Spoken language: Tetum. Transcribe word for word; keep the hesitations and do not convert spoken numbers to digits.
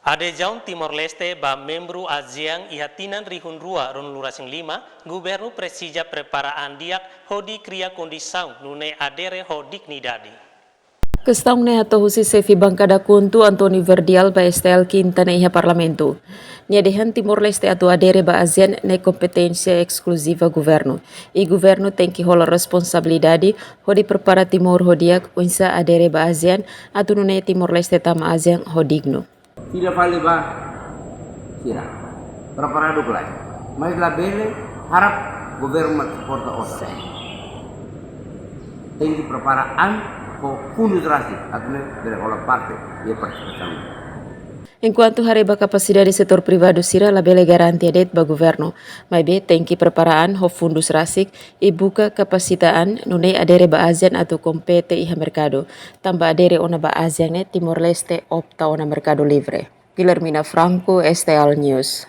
Adezaun Timor-Leste ba membru ASEAN iha tinan rihun rua ruanulu-resin-lima, governu presiza prepara an di'ak hodi kria kondisaun nune'e adere ho dignidade. Kestaun ne'e hato'o husi xefe bankada KHUNTO António Verdial ba STL Kinta ne'e iha Parlamentu. Nia dehan Timor-Leste atu adere ba ASEAN ne'e kompeténsia eskluziva governu. I governu tenke hola responsabilidade hodi prepara Timor ho di'ak oinsá adere ba ASEAN atu nune'e Timor-Leste tama ASEAN ho dignu. Fila fali ba sira. Preparadu klaru. Mas labele harap governu mak suporta osan. Tenke prepara an ho fundus rasik atu nune'e bele hola parte iha partisipasaun. Enkuantu haree ba kapasidade setór privadu sira labele garantia de'it ba governu, maibé tenke prepara an ho fundus rasik i buka kapasita an nune'e adere ba ASEAN atu kompete iha merkadu. Tanba adere ona ba ASEAN ne'e Timor-Leste opta ona merkadu livre. Guilhermina Franco, STL News.